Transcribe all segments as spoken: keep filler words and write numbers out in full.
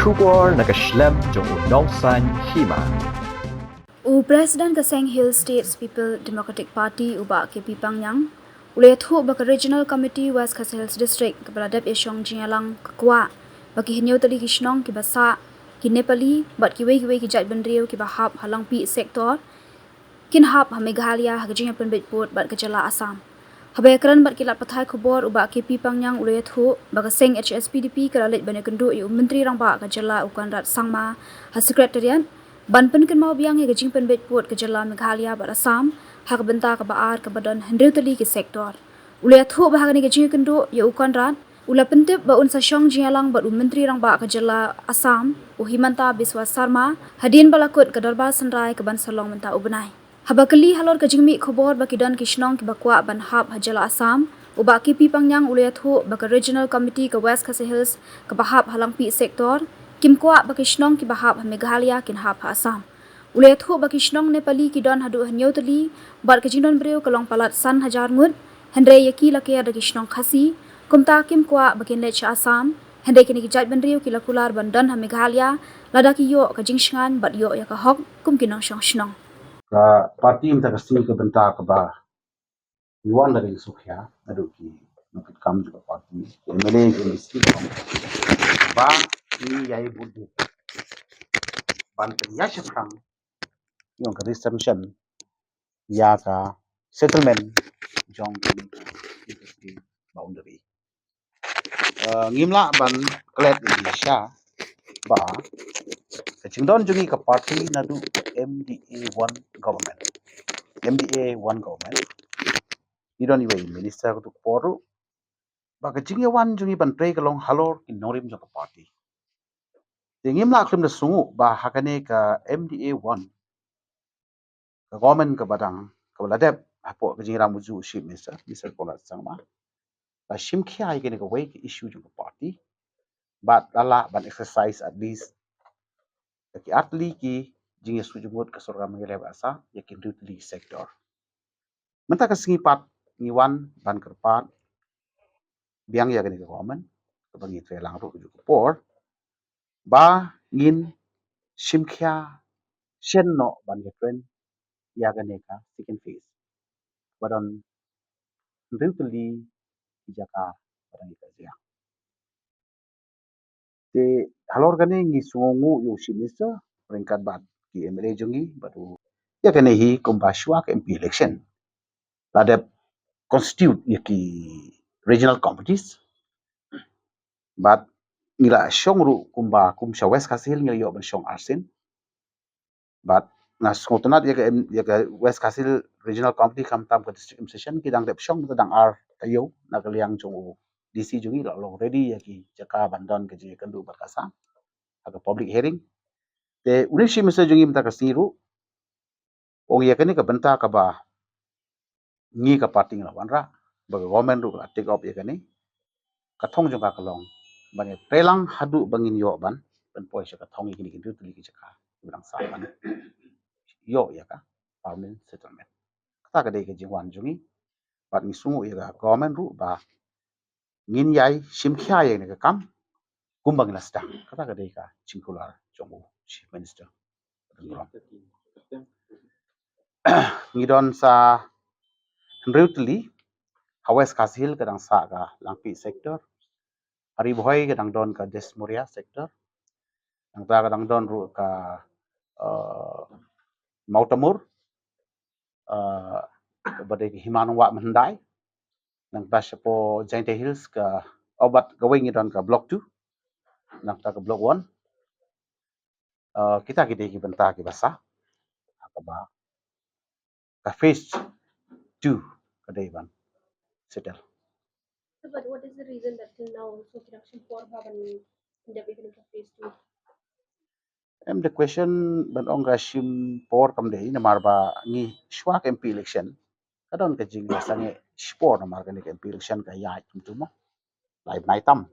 Khubor na ka shlem jong u Nongsaiñ Hima. U President ka Seng Hill States People Democratic Party u Bah K P Pangniang u la ïathuh ba ka Regional Committee West Khasi Hills District kaba la dep ïashong jingïalang ka kwah ba ki hynñiew tylli ki shnong kiba sah ki Nepali bad kiwei kiwei ki jaitbynriew kiba hap ha Langpih Sector kin hap ha Meghalaya ha ka jingïapynbeit pud bad ka jylla Assam. Haba ïakren bad ki lad pathai khubor u Bah K P Pangniang u la ïathuh ba ka seng H S P D P ka la leit ban ïakynduh ïa u Myntri Rangbah ka jylla u Conrad Sangma ha Secretariat ban pynkynmaw biang ïa ka jingpynbeit pud ka jylla Meghalaya bad Assam ha ka bynta kaba ar kaba don hynriew tylli ki sector. U la ïathuh ba ha kane ka jingïakynduh ïa u Conrad u la pyntip ba un sa shong jingïalang bad u Myntri Rangbah ka jylla Assam u Himanta Biswa Sarma hadien ba la kut ka dorbar synrai kaban sa long mynta u bnai. Haba kylli halor ka jingmih khubor ba ki don ki shnong kiba kwah ban hap ha jylla Assam, u Bah K P Pangniang u la ïathuh ba ka Regional Committee ka West Khasi Hills kaba hap ha Langpih Sector kim kwah ba ki shnong kiba hap ha Meghalaya kin hap ha Assam. U la ïathuh ba ki shnong Nepali ki don haduh hynñiew tylli bad ka jingdon briew ka long palat san hajar ngut, hynrei ïa ki la ker da ki shnong Khasi, kumta kim kwah ba kin leit sha Assam, hynrei kine ki jaitbynriew ki la kular ban don ha Meghalaya lada ki ïoh ka jingshngaiñ bad ïoh ïa ka hok kum ki nongshong shnong. Ka party mynta ka sngi ka bynta kaba ngi wan da ka jingsngewkhia naduh ki nongkitkam jong ka party, ki M L A, ki M D C, ba ngi ïai bud ban pynïaid shaphrang ïa ka reservation ïa ka settlement jong ka boundary. Eh, ngim lah ban klet ïa ki sha ba ka jingdon jong ngi ka party naduh M D A one government. M D A one government. Ngi don iwei i minister ka tuk por ruh ba ka jingïawan jong ngi ban trei ka long halor ki nongrim jong ka party. Te ngim lah khlem da sngew ba ha kane ka M D A one ka government kaba dang kaba la dep hapoh ka jingïalam u Chief Minister, Mister Conrad Sangma, la shim khia ïa kane kawei ka issue jong ka party bad la lah ban exercise at least da ki artylli ki jingïasyllok jingmut ka sorkar Meghalaya bad Assam ïa ki hynriew tylli ki sector. Mynta ka sngi pat ngi wan ban kyrpad biang ïa kane ka government kaba ngi trei lang ruh ka juh ka por ba ngin shim khia shen noh ban ïakren ïa kane ka second phase ba don hynriew tylli ki jaka ba dang ïa ka jia. Te halor kane ngi sngewnguh ïa u Chief Minister ryngkat bad ki M L A jong ngi bad u ïa kane hi kumba shuwa ka M P election la dep constitute ïa ki regional committees bad ngi la shong ruh kumba kum sha West Khasi Hills ngi la ïoh ban shong arsien. Bad nga sngewtynnat ïa ka em- ïa ka West Khasi Hills Regional Committee khamtam ka District M session ki dang dep shong mynta dang ar taïew na ka liang jong u D C jong ngi la long ready ïa ki jaka ban don ka jingïakynduh bad ka sa ha ka public hearing. Te une u Chief Minister jong ngi mynta ka sngi ruh ong ïa kane ka bynta kaba ngi ka party ngi la wanrah ba ka government ruh ka la take up ïa kane. Ka thong jong ka ka long ban ïa trei lang haduh ba ngin ïoh ban pynpoi sha ka thong ïa kine ki hynriew tylli ki jaka ba dang sah ban ïoh ïa ka permanent settlement. Kata ka dei ka jingwan jong ngi bad ngi sngewnguh ïa ka government ruh ba ngin ïai shim khia ïa kane ka kam kumba ngi la sdang. Kata ka dei ka jingkular jong u Chief Minister. Ngi don sa hynriew tylli ha West Khasi Hills ka dang sah ka Langpih sector. Ha Ri Bhoi ka dang don ka Desmuria sector. Nangta ka dang don ruh ka uh, Mawtamur. Uh, ba dei ka Hima Nongwah Myndai. Nangta shapoh Jaintia Hills ka obat kawei ngi don ka block two. Nangta ka block one. Uh, kita ki dei ki bynta kiba sah ha kaba ka phase two ka dei ban settle. So, but what is the reason that till now so ki dang shim por ba ban conduct even ka phase two? Em, the question ban ong ka shim por kam dei namar ba ngi shuwa ka M P election ka don ka jingïasangeh shipor namar kane ka M P election ka ïaid kumtu mo lai bnai tam.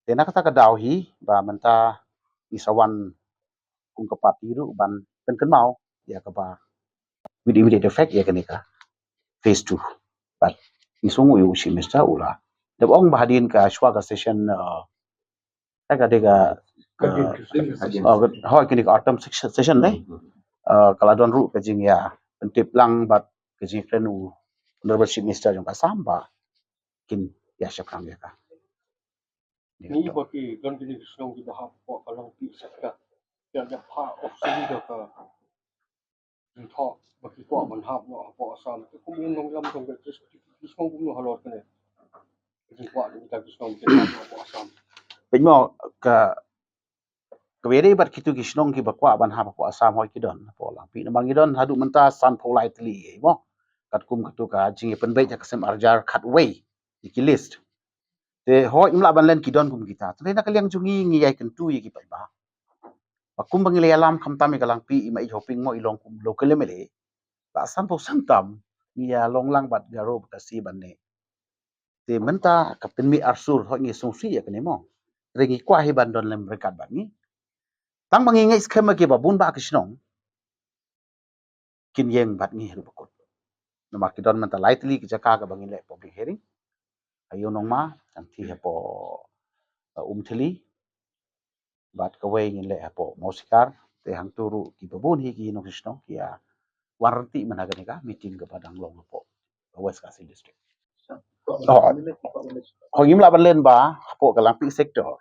Te na kata ka daw hi ba mynta ngi sa wan kum ka party ruh ban pynkynmaw ïa kaba with immediate effect ïa kane ka phase two. But ngi sngewnguh ïa u Chief Minister u la dep ong ba hadien ka shuwa ka session uh, ka dei ka Ka, ka, ka, ka, ka, hooid, kine ki autumn session, session ne. Hmm. Uh, ka la don ruh ka jingïa pyntip lang bad ka jingkren u Honorable Chief Minister jong ka Assam ba kin ïa shaphrang ïa ka. Ngi ba ki don kine ki shnong kiba hap hapoh ka Langpih sector, ïa da pha of sili da ka jingthoh ba ki kwah ban hap noh hapoh Assam. Te kum u nongïalam jong ka H S P T ki shnong kumno halor kane, ka jingkwah jong kita ki shnong ban hap noh hapoh Assam? Peit mo, ka, kaba ïadei bad kitu ki shnong kiba kwah ban hap hapoh Assam, hooid ki don hapoh Langpih, namar ngi don haduh mynta sanphew lai tylli mo. Katkum katu ka jingïapynbeit ha ka snem arhajar khatwei ïa ki list. Te hooid, ngim lah ban len ki don kum kita. Te na ka liang jong ngi, ngi ïai kyntu ïa ki paidbah ba kumba ngi la ïalam khamtam ïa ka Langpih, i Maieit Hoping mo, i long kum local M L A. La sanphew snem tam ngi ïa long lang bad Garo bad Khasi ban ne. Te mynta ka pynmih arsur, hooid ngi sngewsih ïa kane mo. Te ngi kwah hi ban don lem ryngkat bad ngi. Tang ba ngi ngeit skhem ba kiba bun bah ki shnong kin ïeng bad ngi haduh ba kut. Namar ki don mynta lai tylli ki jaka kaba ngin leh public hearing. Ha Ïew Nongma, hangtei hapoh, uh, Umthli. Bad kawei ngin leh hapoh Mawsikar. Te hangtu ruh kiba bun hi ki nongshong shnong ki ïa wan ryntih man ha kane ka meeting kaba dang long hapoh West Khasi District. Oh. Hooid, ngim lah ban len ba hapoh ka Langpih sector.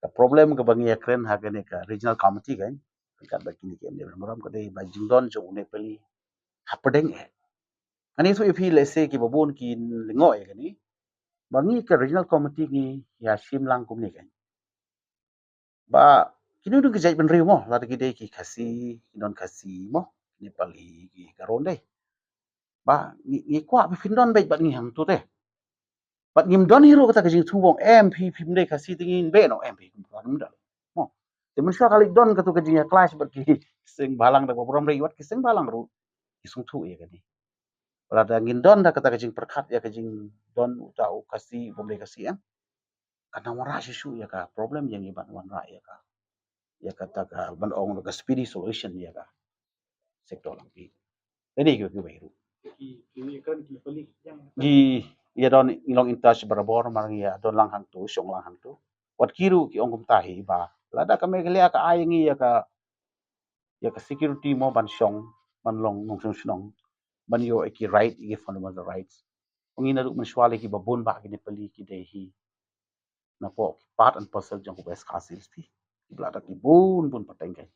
Ka problem kaba ngi ïakren ha kane ka regional committee kan, ryngkat bad kine ki M L A barim barim, ka dei ba jingdon jong u Nepali hapdeng eh. Ngan ïathuh ïa phi, lehse kiba bun ki lyngngoh ïa kane. Ba ngi ka regional committee ngi ïa shim lang kumne kan, ba kino kino ki jaitbynriew mo, lada ki dei ki Khasi, ki non Khasi mo, Nepali, ki Garo dei. Ba ngi, ngi kwah ba phin don beit bad ngi hangtu te. Bad ngim don hi ruh kata ka jingthmu ba ong em phi, phim dei Khasi te ngin beh noh, em phi, kum ka ngim don mo. Te mynshuwa ka leit don katu ka jingïa clash bad ki seng bhalang da ba burom rei, wat ki seng bhalang ruh ki sngewthuh ïa kane. Lada ngin don da kata ka jingpyrkhat ïa ka jingdon uta u Khasi bym dei Khasi, em, kan nang wanrah shuh shuh ïa ka problem, ïa ngi ban wanrah ïa ka, ïa kata ka ban ong ka speedy solution ïa ka sector Langpih. Kane ki, kiwei ruh. Ki, ki, ki, ki, ki, ki, ki, ki, ïa don, ngi long in touch barabor, mar ngi ïa don lang hangtu, shong lang hangtu. Wat ki ruh ki ong kumta hi ba lada ka Meghalaya ka ai ngi ïa ka, ïa ka security mo ban shong, ban long nongshong shnong, ban ïoh ïa ki right, ïa ki fundamental rights. Ngi naduh mynshuwa lei kiba bun bah ki Nepali ki dei hi napoh ki part and parcel jong ka West Khasi Hills te. Kiba la da ki bun bun pateng kai.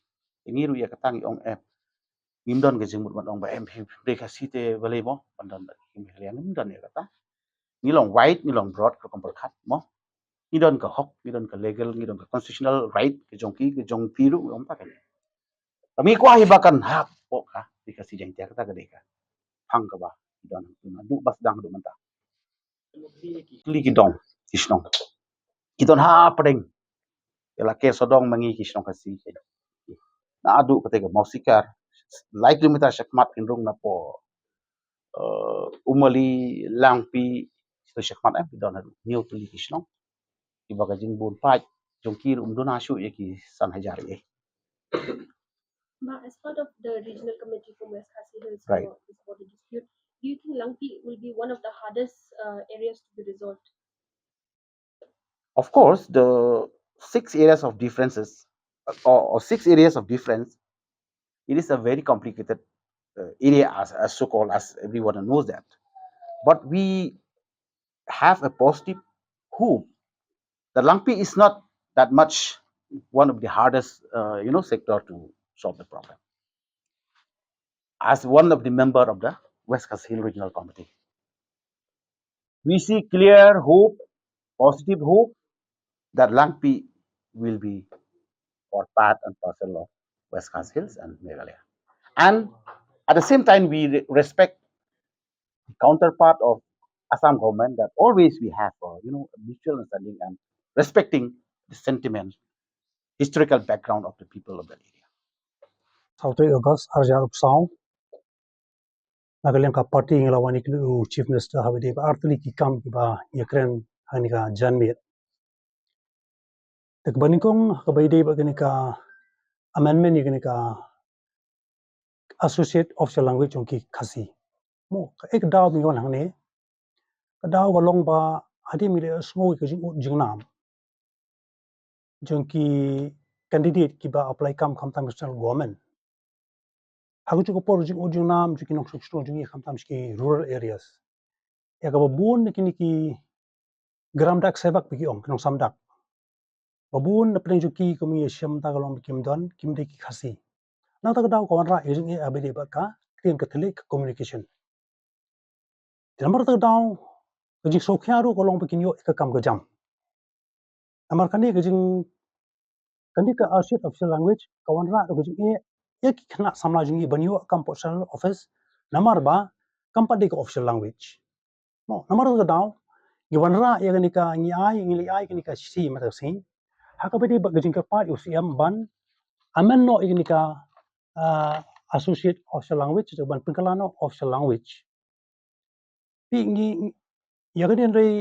Te ngi ruh ïa kata ngi ong em, ngim don ka jingmut ban ong ba em phi dei Khasi te balei mo ban don da ki Meghalaya, ngim don ïa kata. Ngi long wide, ngi long broad, ka rukom pyrkhat mo. Ngi don ka hok, ngi don ka legal, ngi don ka constitutional right ka jong ki, ka jong phi ruh, ngi ong ta ka. Kami kwah hi ba kan hap poh ka, dei Khasi Jaiñtia, kata ka dei ka phang kaba ngi don naduh ba sdang haduh mynta. Kli ki dong, ki shnong. Ki don hapdeng. Ïa la ke sodong ma ngi ki shnong Khasi. Naduh kata ka Mawsikar, lai kilometer shakhmat kin rung napoh, eh, Umali, Langpih, to shakhmat, eh, ki don haduh hynñiew tylli ki shnong. Kiba ka jingbun paid jong ki ruh ym duna shuh ïa ki san hajar eh. Ma, as part of the regional committee from West Khasi Hills, right, for this border dispute, do you think Langpih will be one of the hardest, uh, areas to be resolved? Of course, the six areas of differences, uh, or, or six areas of difference, it is a very complicated, uh, area, as, as so-called, as everyone knows that. But we have a positive hope that Langpih is not that much one of the hardest, uh, you know, sector to solve the problem. As one of the member of the West Khasi Hills Regional Committee, we see clear hope, positive hope that Langpih will be for part and parcel of West Khasi Hills and Meghalaya. And at the same time, we re-, respect the counterpart of Assam government that always we have, uh, you know, a mutual understanding and respecting the sentiment, historical background of the people of that area. Saw tarik August, arhajar arphew saw. Na ka liang ka party ngi la wan ïakynduh u Chief Minister ha kaba ïadei bad artylli ki kam kiba ngi ïakren ha kane ka janmiet. Te kaba nyngkong, kaba ïadei bad kane ka amendment ïa kane ka associate official language jong ki Khasi. Mo, kaei ka daw ba ngi wan hangne? Ka daw ka long ba hadien ba ngi la sngew ïa ka jingud jingnam, jong ki candidate kiba apply kam khamtam ki central government. Ha kajuh ka por jingud jingnam jong ki nongshong shnong jong ngi khamtam sha ki rural areas, ïa kaba bun na kine ki Gram Dak Sevak ba ki ong, ki nongsam dak. Ba bun na pdeng jong ki kum ngi ïa shem ta ka long ba kim don, kim dei ki Khasi. Na kata ka daw ka wanrah ïa ka jingeh ha kaba ïadei bad ka ktien Katholik, ka communication. Te namar kata ka daw ka jingsngewkhia ruh ka long ba kin ïoh ïa ka kam ka jam. Namar kane ka jing, kane ka associate official language ka wanrah ruh ka jingeh ïa ki khynnah samla jong ngi ban ïoh kam poh central office, namar ba kam pat dei ka official language. Mo, namar kata ka daw ngi wanrah ïa kane ka, ngi ai, ngi la ai kane ka shithi mynta ka sngi ha kaba ïadei bad ka jingkyrpad ïa u C M ban amend noh ïa kane ka, ah, associate official language, ban pynkylla noh official language. Phi ngi, ïa kane hynrei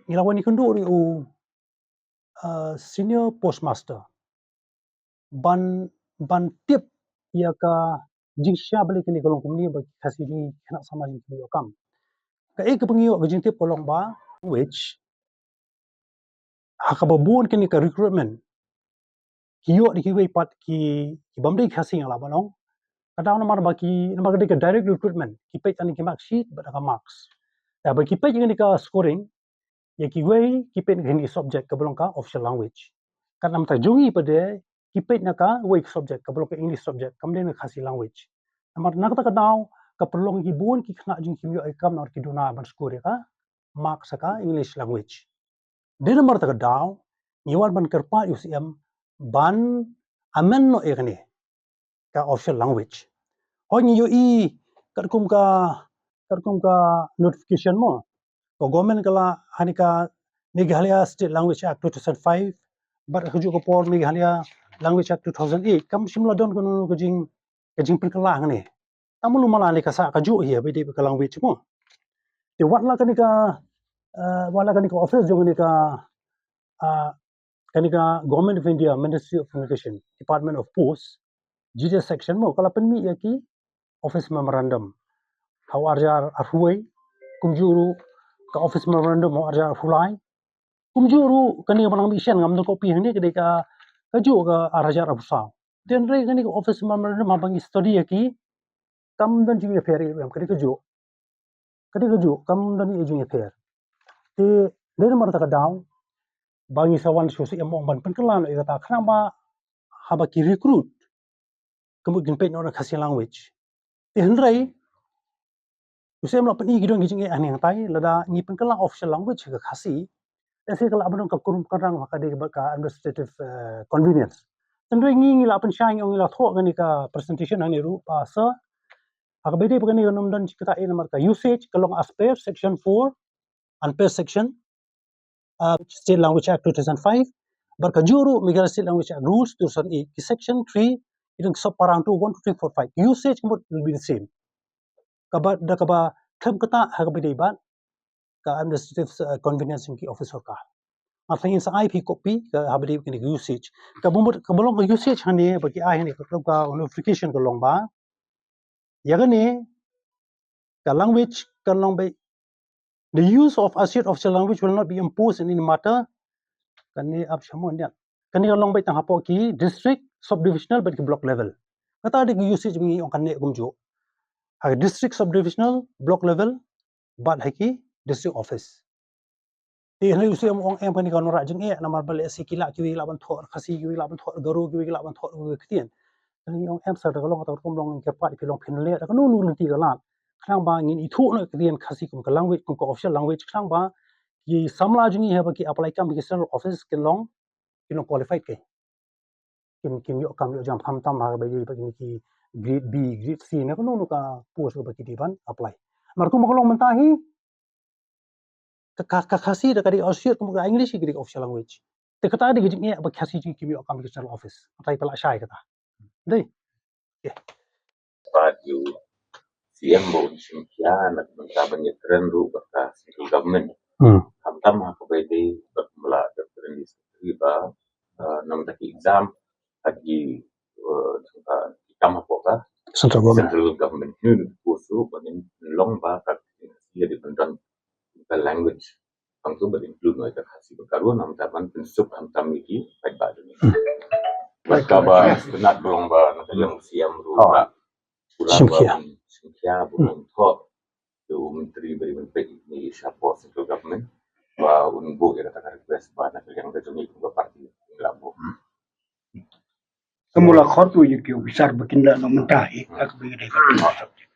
ngi la wan ïakynduh ruh ïa u, ah, senior postmaster ban, ban tip ïa ka jingshisha balei kane ka long kumne ba ki Khasi jong ngi, ki khynnah samla jong ngi kim ïoh kam. Kaei kaba ngi ïoh ka jingtip ka long ba, which ha kaba bun kane ka recruitment ki ïoh da kiwei pat ki, ki bym dei ki Khasi, nga lah ban ong. Ka daw namar ba ki, namar ka dei ka direct recruitment, ki peit na ki mark sheet bad na ka marks. Te ba ki peit ïa kane ka scoring, ïa kiwei ki peit na kane ka subject kaba long ka official language. Ka namar ta jong ngi pat de ki peit na kawei ka subject kaba long ka English subject, kam dei na Khasi language. Namar na kata ka daw ka pynlong ïa ki bun ki khynnah jong ngi kim ïoh ïa ka kam namar ki duna ban score ïa ka marks ha ka English language. Dei namar kata ka daw ngi wan ban kyrpad ïa u C M ban amend noh ïa kane ka official language. Hooid ngi ïohi katkum ka, katkum ka notification mo, ka government ka la ha kane ka Meghalaya State Language Act two thousand five, bad ha kajuh ka por Meghalaya Language Act two thousand eight, kam shym la don kano kano ka jing, ka jingpynkylla hangne. Tang mano mala ne ka sah kajuh hi ha kaba ïadei bad ka language mo. Te wat la kane ka, eh, wat la kane ka office jong kane ka, ah, kane ka Government of India, Ministry of Communication, Department of Posts, G D S section mo, ka la pynmih ïa ki office memorandum ha u ar hajar arphew wei, kumjuh ruh ka office memorandum ha u ar hajar arphew lai, kumjuh ruh kane kaba nang mih shen, ngam don copy hangne, ka dei ka, kajuh ka ar hajar arphew saw. Te hynrei kane ka office memorandum haba ngi study ïa ki, kam don jingïapher ei ruh em, ka dei kajuh. Ka dei kajuh, kam don ei jingïapher. Te dei namar kata ka daw ba ngi sa wan sha u C M ban pynkylla noh ïa kata, khnang ba haba ki recruit ka mut kin peit noh na Khasi language. Te hynrei u C M u la pyni ki don ki jingeh hangne hangtai, lada ngi pynkylla official language ha ka Khasi, lehse ka lah ban don ka kurum kynrang ha kaba ïadei bad ka administrative, eh, convenience. Hynrei ngi, ngi la pynshai, ngi ong ngi la thoh kane ka presentation hangne ruh ba sa ha kaba ïadei bad kane kan ym don shi katta, eh, namar ka usage ka long as per section four and per section, uh, State Language Act two thousand five, bad kajuh ruh Meghalaya State Language Act Rules two thousand eight, ki section three, ki don ki sub para hangto, one, two, three, four, five. Usage ka mut will be the same. Kaba, da kaba khlem katta ha kaba ïadei bad ka administrative, uh, convenience jong ki office worker. Nga tharai ngin sa ai phi copy ka ha kaba ïadei bad kane ka usage. Kaba mut, kaba long ka usage hangne ba ki ai hangne ka, ka notification ka long ba ïa kane ka language kan long ba, the use of associate official language will not be imposed in any matter. Kane ap shamon dia. Kane kan long ba tang hapoh ki district, subdivisional bad ki block level. Kata dei ki usage ba ngi ong kane kumjuh. Ha district, subdivisional, block level bad ha ki district office. Te hynrei u C M u ong em kane ka wanrah jingeh, namar ba lehse ki lah, kiwei ki lah ban thoh Khasi, kiwei ki lah ban thoh Garo, kiwei ki lah ban thoh kiwei ki ktien. Te ngi ong em sir, da ka long kata ka rukom, long ngi kyrpad ïa phi, long phin leh da kano kano ka lynti ka lad, khnang ba ngin ithuh noh ïa ka ktien Khasi kum ka language, kum ka official language, khnang ba ki samla jong ngi haba ki apply kam ha ki central office kin long, kin long qualified, ki kin, kin ïoh kam ïoh jam, khamtam ha kaba ïadei bad kine ki grade B, grade C, ne kano kano ka post kaba ki dei ban apply. Namar kumba ka long mynta hi, ka, ka, ka Khasi da ka dei associate, kumba ka English ka dei official language. Te kata ka dei ka jingeh ba ki Khasi jong ngi kim ïoh kam ha ki central office. Kata ka la shai kata. Dei. Pat ïa u C M ba un shim khia na ka bynta ban ïakren ruh bad ka central government. Hmm. Khamtam ha kaba ïadei bad kumba la dep kren ïa u secretary ba, eh, na ka bynta ki exam ha ki, eh, ki kam hapoh ka central government. Central government. Hynrei ka post ruh ba ngin long ba ka ïa dei ban don ka language, hangto ba include noh ïa ka Khasi bad Garo, na ka bynta ban pynsuk khamtam ïa ki paidbah. Kaba sngewtynnat ba long ba na ka liang u C M ruh u la, u la shimkhia, ba shimkhia ba un thoh ïa u Myntri ba dei ban peit ïa kine ki shapoh central government, ba un buh ïa kata ka request ba na ka liang ka jong ngi kum ka party ngi la buh. Ka mut la khot u ïa ki officer ba kin leh noh mynta hi, ha kaba ïadei bad ki subject.